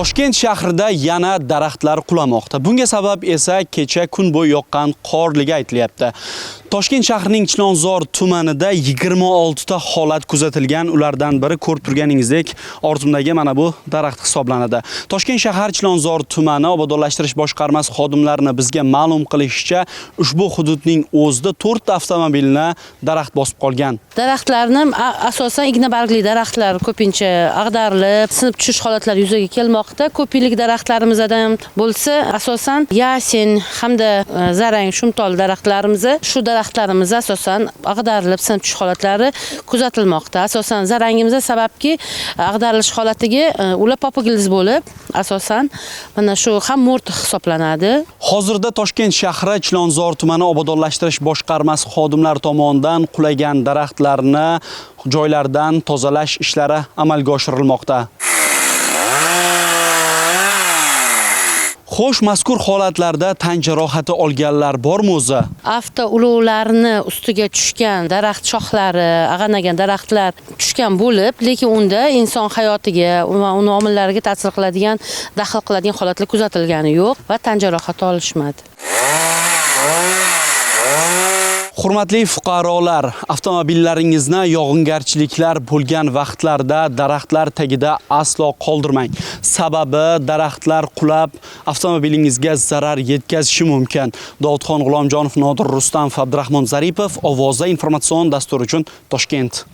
Toshkent shahrida yana daraxtlar qulamoqda. Bunga sabab esa kecha kun bo'yi yoqqan qorligi aytilyapti. Toshkent shahrining Chilonzor tumanida 26 ta holat kuzatilgan. Ulardan biri ko'rib turganingizdek ortimdagi mana bu daraxt hisoblanadi. Toshkent shahar Chilonzor tumani obodonlashtirish boshqarmasi xodimlarini bizga ma'lum qilishicha, ushbu hududning o'zida 4 ta avtomobilni daraxt bosib qolgan. Daraxtlarni asosan igna bargli daraxtlar ko'pincha ag'darilib, sinib tushish holatlari yuzaga kelmoqda. Ko'p yillik daraxtlarimizdan bo'lsa, asosan yasen hamda zarang, shumtol daraxtlarimiz, shu daraxtlarimiz asosan ag'darilib, sinib tushish holatlari kuzatilmoqda. Asosan zarangimizda sababki ag'darilish holatiga ular popugildiz bo'lib, asosan mana shu ham mo'rt hisoblanadi. Hozirda Toshkent shahri Chilonzor tumani obodonlashtirish boshqarmasi xodimlari tomonidan qulagan daraxtlarni joylardan tozalash ishlari amalga oshirilmoqda. Xo'sh, mazkur holatlarda tan jarohati olganlar bormi o'zi? Avtoulovlarni ustiga tushgan daraxt shoxlari, ag'anagan daraxtlar tushgan bo'lib, lekin unda inson hayotiga va uni omillariga ta'sir qiladigan, daxl qiladigan holatlar kuzatilgani yo'q va tan jarohati olishmadi. Hurmatli fuqarolar, avtomobillaringizni yog'ingarchiliklar bo'lgan vaqtlarda daraxtlar tagida aslo qoldirmang. Sababi daraxtlar qulab avtomobilingizga zarar yetkazishi mumkin. Dovudxon G'ulomjonov, Nodir Rustamov, Abdurahmon Zaripov, Ovoza informatsion dasturi uchun Toshkent.